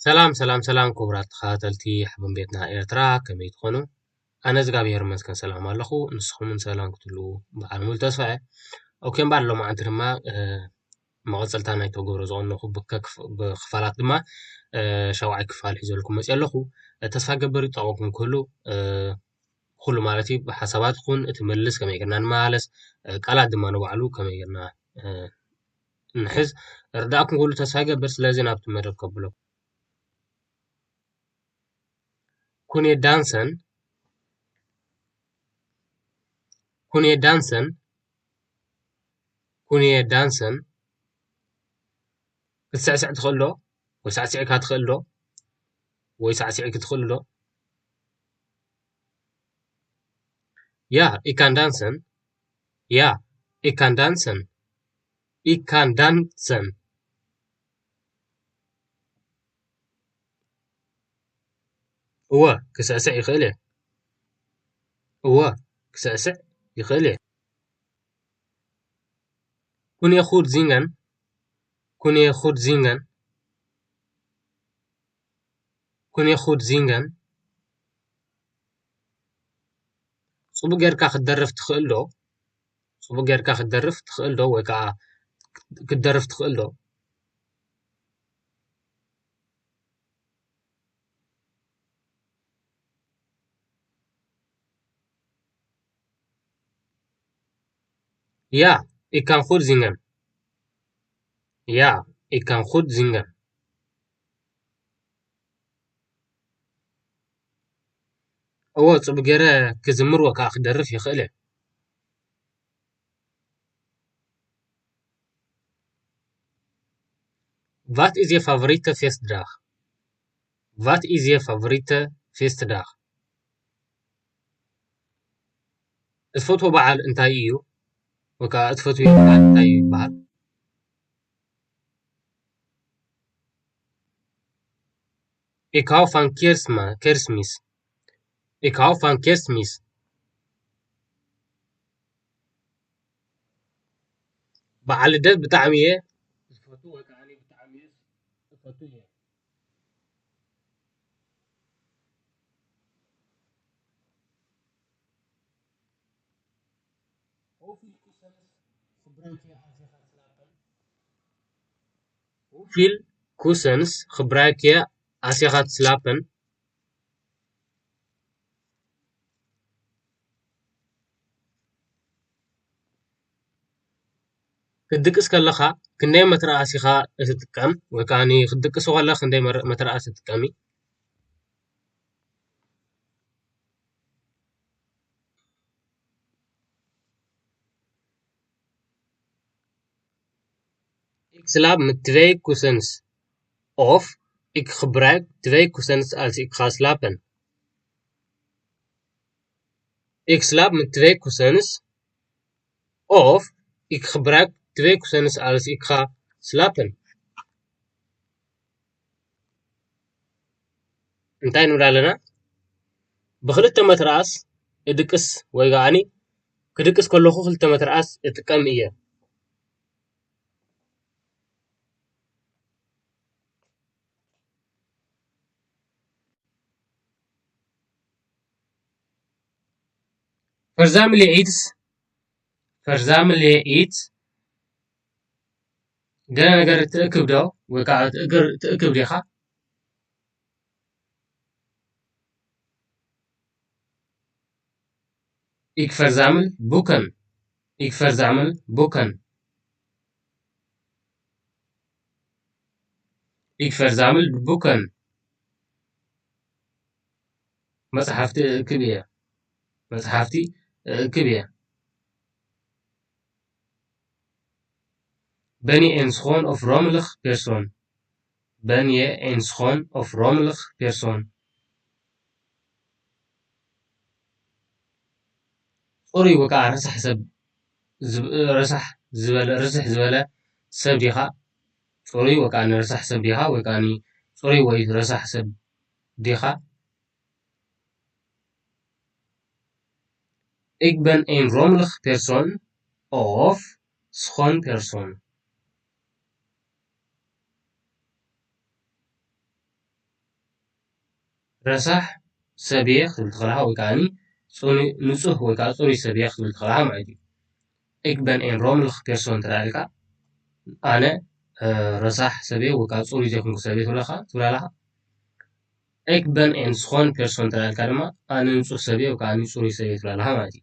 ሰላም ሰላም ሰላም ክቡራት ተኸታተልቲ ሓበን ቤትና ኤርትራ፣ ከመይ ትኾኑ? ኣነ እግዚኣብሔር ይመስገን ሰላም ኣለኹ። ንስኹም እውን ሰላም ክትህልዉ ብዓል ሙሉ ተስፋ እየ። ኦኬ እምበኣር ሎማዓንቲ ድማ መቐጸልታ ናይ ተገብሮ ዝቐነኹ ብክፋላት ድማ ሻውዓይ ክፋል ሒዘልኩም መፅእ ኣለኹ። ተስፋ ገበር ይጠቐምኩም ክህሉ ኩሉ ማለት እዩ። ብሓሳባት ይኹን እቲ ምልልስ ከመይ ጌርና ንመላለስ፣ ቃላት ድማ ንባዕሉ ከመይ ጌርና ንሕዝ ርዳእኩም ኩሉ ተስፋ ይገብር። ስለዚ ናብቲ መደብ ከብሎ። ኩኔ ዳንሰን ኩኔ ዳንሰን ኩኔ ዳንሰን ክትስዕስዕ ትኽእል ዶ? ወይ ሳዕሲዕካ ትኽእል ዶ? ወይ ሳዕሲዕኪ ትኽእል ዶ? Ja, ik kan dansen. Ja, ik kan dansen. Ik kan dansen. እወ፣ ክስዕስዕ ይኽእል እየ። እወ፣ ክስዕስዕ ይኽእል እየ። ኩን የ ኹድ ዚንገን ኩን የ ኹድ ዚንገን ኩን የ ኹድ ዚንገን ጽቡቅ ጌርካ ክትደርፍ ትኽእል ዶ? ጽቡቅ ጌርካ ክትደርፍ ትኽእል ዶ? ወይ ከዓ ክትደርፍ ትኽእል ዶ? Ja, ik kan goed zingen. Ja, ik kan goed zingen. እወ፣ ጽቡቅ ገይረ ክዝምር ወይ ከዓ ክደርፍ ይኽእል እየ። Wat is je favoriete feestdag? Wat is je favoriete feestdag? እትፈትዎ በዓል እንታይ እዩ? ወይ ከዓ እትፈትዎ በዓል እንታይ እዩ ይበሃል? Ik hou van Kerstmis. Ik hou van Kerstmis. በዓል ልደት ብጣዕሚ እየ ዝፈቱ ወይ ከዓ ብጣዕሚ እየ ዝፈቱ እየ። Hoeveel kussens gebruik je als je gaat slapen? Hoeveel kussens gebruik je als je gaat slapen? ክትድቅስ ከለኻ ክንደይ መትርኣስ ኢኻ እትጥቀም? ወይ ከዓ ክትድቅስ ከለኻ ክንደይ መትርኣስ ትጥቀሚ? Ik slaap met twee kussens. Of ik gebruik twee kussens als ik ga slapen. Ik slaap met twee kussens. Of ik gebruik twee kussens als ik ga slapen. እንታይ ንብል ኣለና? ብክልተ መትርኣስ እድቅስ ወይ ከዓኒ ክድቅስ ከለኹ ክልተ መትርኣስ እጥቀም እየ። Verzamel je iets? Verzamel je iets? ገለ ነገር ትእክብ ዶ? ወይ ከዓ ትእክብ ዲኻ? Ik verzamel boeken. Ik verzamel boeken. Ik verzamel boeken. መጽሓፍቲ እእክብ እየ። መጽሓፍቲ እእክብ እየ። Ben je een schoon of rommelig persoon? Ben je een schoon of rommelig persoon? ጽሩይ ወይ ከዓ ረሳሕ ሰብ፣ ረሳሕ ዝበለ፣ ርስሕ ዝበለ ሰብ ዲኻ? ጽሩይ ወይ ከዓ ረሳሕ ሰብ ዲኻ? ወይ ከዓ ጽሩይ ወይ ረሳሕ ሰብ ዲኻ? Ik ben een rommelig persoon of schoon persoon. ረሳሕ ሰብ እየ ክትብል ትኽእልኻ፣ ወይ ከዓኒ ጽኑ-፣ ንጹህ ወይ ከዓ ጽሩይ ሰብ እየ ክትብል ትኽእልኻ ማለት እዩ። Ik ben een rommelig persoon እንተ ኢልካ፣ ኣነ፣ እ፣ ረሳሕ ሰብ እየ ወይ ከዓ ጽሩይ ዘይኮንኩ ሰብ እየ ትብለኻ፣ ትብላ ኣለኻ። Ik ben een schoon persoon እንተ ኢልካ ድማ፣ ኣነ ንጹህ ሰብ እየ ወይ ከዓ ኣነ ጽሩይ ሰብ እየ ትብላ ኣለኻ ማለት እዩ።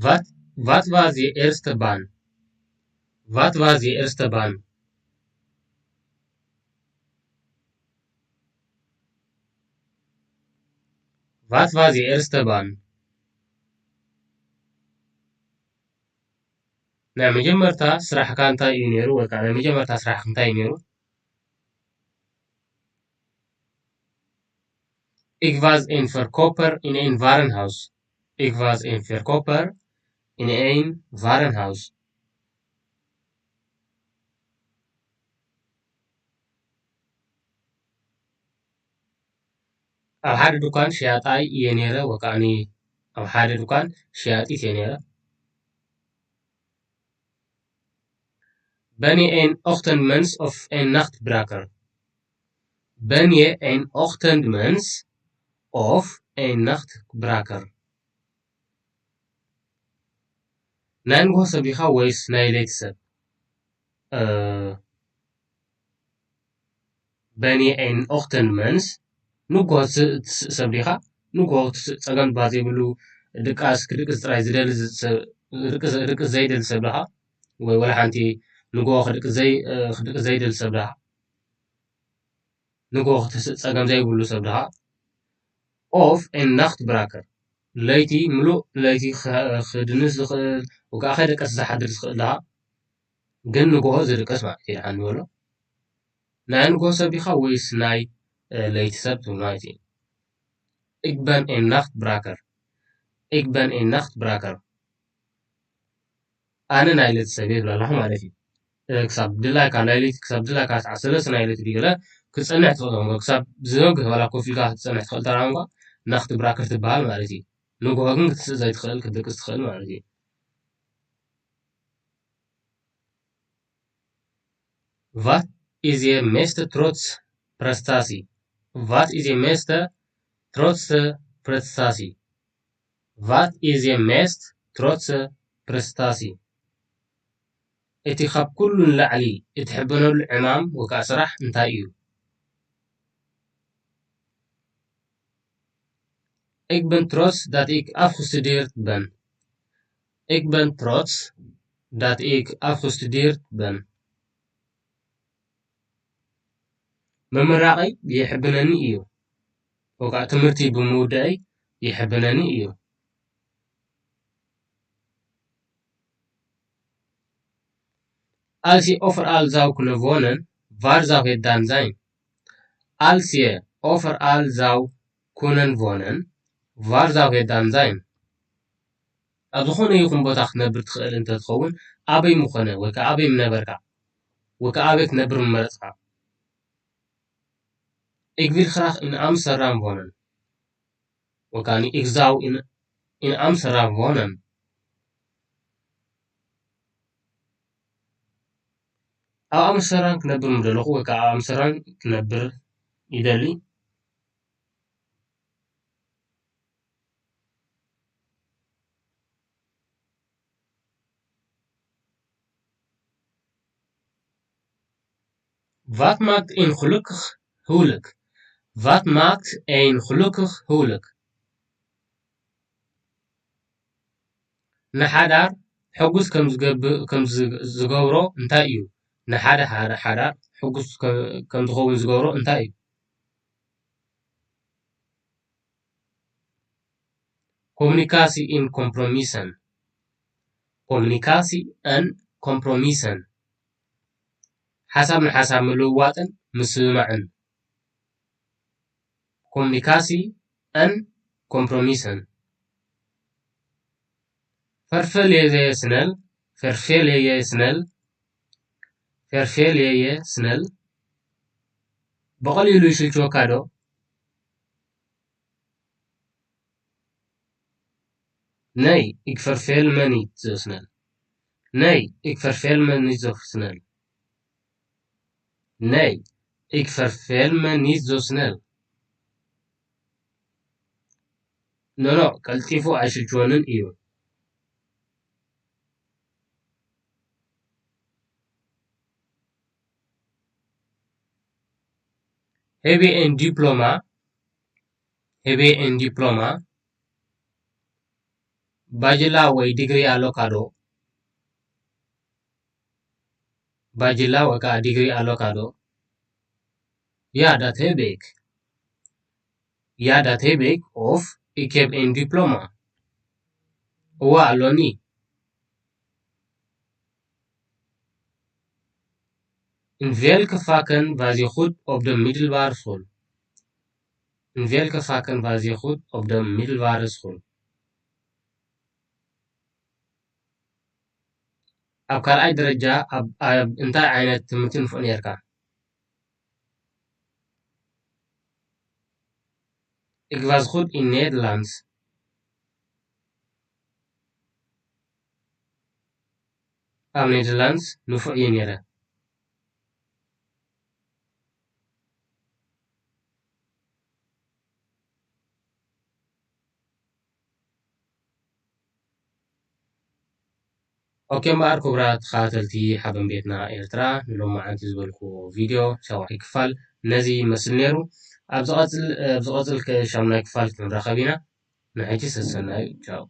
Wat, wat was je eerste baan? Wat was je eerste baan? Wat was je eerste baan? ናይ መጀመርታ ስራሕካ እንታይ እዩ ነይሩ? ወይ ከዓ ናይ መጀመርታ ስራሕካ እንታይ እዩ ነይሩ? Ik was een verkoper in een warenhuis. Ik was een verkoper in een warenhuis. ኣብ ሓደ ድኳን ሸያጣይ እየ ነይረ፣ ወይ ከዓኒ ኣብ ሓደ ድኳን ሸያጢት እየ ነይረ። Ben je een ochtendmens of een nachtbraker? Ben je een ochtendmens of een nachtbraker? ናይ ንግሆ ሰብ ዲኻ ወይስ ናይ ለይቲ ሰብ? እ፣ Ben je een ochtendmens? ንግሆ ስ-፣ ትስእ ሰብ ዲኻ? ንግሆ ትስእ፣ ጸገም እባ ዘይብሉ፣ ድቃስ፣ ክድቅስ ጥራይ ዝደሊ ዝ-፣ ሰብ፣ ድቅስ፣ ድቅስ ዘይደሊ ሰብ ዲኻ? ወይ ወላ ሓንቲ ንግሆ ክድቅስ ዘይ-፣ እ፣ ክድቅስ ዘይደሊ ሰብ ዲኻ? ንግሆ ክትስእ ጸገም ዘይብሉ ሰብ ዲኻ? Of een nachtbraker? ለይቲ፣ ምሉእ ለይቲ ኸ-፣ ክድንስ ዝኽእል፣ ወይ ከዓ ከይደቀሰ ዝሓድር ዝኽእል ዲኻ? ግን ንግሆ ዝድቅስ ማለት እዩ፣ ደሓን ንበሎ። ናይ ንግሆ ሰብ ዲኻ ወይስ ናይ፣ እ፣ ለይቲ ሰብ ትብል ማለት እዩ። Ik ben een nachtbraker. Ik ben een nachtbraker. ኣነ ናይ ለይቲ ሰብ እየ ትብል ኣለኻ ማለት እዩ። እ፣ ክሳብ ድላይካ ናይ ለይቲ፣ ክሳብ ድላይካ ሰዓት ሰለስተ ናይ ለይቲ ድዩ ገለ ክትጸንሕ ትኽእል፣ ክሳብ ዝነግህ ዋላ ኮፍ ኢልካ ክትጸንሕ ትኽእል፣ ተራ እንኳ ናኽትብራከር ትበሃል ማለት እዩ። ንግሆ ግን ክትስእ ዘይትኽእል፣ ክትድቅስ ትኽእል ማለት እዩ። Wat is je meeste trots prestatie? Wat is je meeste trots prestatie? Wat is je meest trotse prestatie? እቲ ካብ ኩሉ ንላዕሊ እትሕበነሉ ዕማም ወይ ከዓ ስራሕ እንታይ እዩ? Ik ben trots dat ik afgestudeerd ben. Ik ben trots dat ik afgestudeerd ben. ምምራቐይ የሕብነኒ እዩ። ወይ ከዓ ትምህርቲ ብምውዳእይ የሕብነኒ እዩ። Als je overal zou kunnen wonen, waar zou het dan zijn? Als je overal zou kunnen wonen, waar zou het dan zijn? ኣብ ዝኾነ ይኹን ቦታ ክትነብር ትኽእል እንተትኸውን፣ ኣበይ ምኾነ ወይ ከዓ ኣበይ ምነበርካ? ወይ ከዓ ኣበይ ክትነብር ምመረጽካ? Ik wil graag in Amsterdam wonen. Of kan ik zou in, in Amsterdam wonen? ኣብ ኣምስተርዳም ክነብር ምደለኹ ወይ ከዓ ኣብ ኣምስተርዳም ክነብር ይደሊ። Wat maakt een gelukkig huwelijk? Wat maakt een gelukkig huwelijk? ንሓዳር ሕጉስ ከም ዝገብእ-፣ ከም ዝ-፣ ዝገብሮ እንታይ እዩ? ንሓደ ሓደ ሓዳር ሕጉስ ከ-፣ ከም ዝኸውን ዝገብሮ እንታይ እዩ? Communicatie en compromissen. Communicatie en compromissen. ሓሳብ ንሓሳብ ምልውዋጥን ምስምማዕን። Communicatie en compromissen. Verveel je je snel? Verveel je je snel? Verveel je je snel? ብቐሊሉ ይስልችወካ ዶ? Nee, ik verveel me niet zo snel. Nee, ik verveel me niet zo snel. Nee, Ik verveel me niet zo snel. No, no, ቀልጢፉ ኣይሽችወንን እዩ። Heb je een diploma? Heb je een diploma? ባጅላ ወይ ዲግሪ ኣሎካ ዶ? ባጅላ ወይ ከዓ ዲግሪ ኣሎካ ዶ? Ja, dat heb ik. Ja, dat heb ik. Of ik heb een diploma. እዋ ኣሎኒ። In welke vakken was je goed op de middelbare school? In welke vakken was je goed op de middelbare school? ኣብ ካልኣይ ደረጃ ኣብ እንታይ ዓይነት ትምህርቲ ንፉዕ ነርካ? Ik was goed in Nederlands. ኣብ ኔደርላንድስ ንፉዕ እየ ነይረ። ኦኬ እምበኣር ክቡራት ተኸታተልቲ ሓበን ቤትና ኤርትራ፣ ንሎማዓንቲ ዝበልኩዎ ቪድዮ ሻውዓይ ክፋል ነዚ ይመስል ነይሩ። ኣብ ዝቐጽል ኣብ ዝቐጽል ከ ሻምናይ ክፋል ክንራኸብ ኢና። ንሕጂ ሰሰናዩ። ቻው።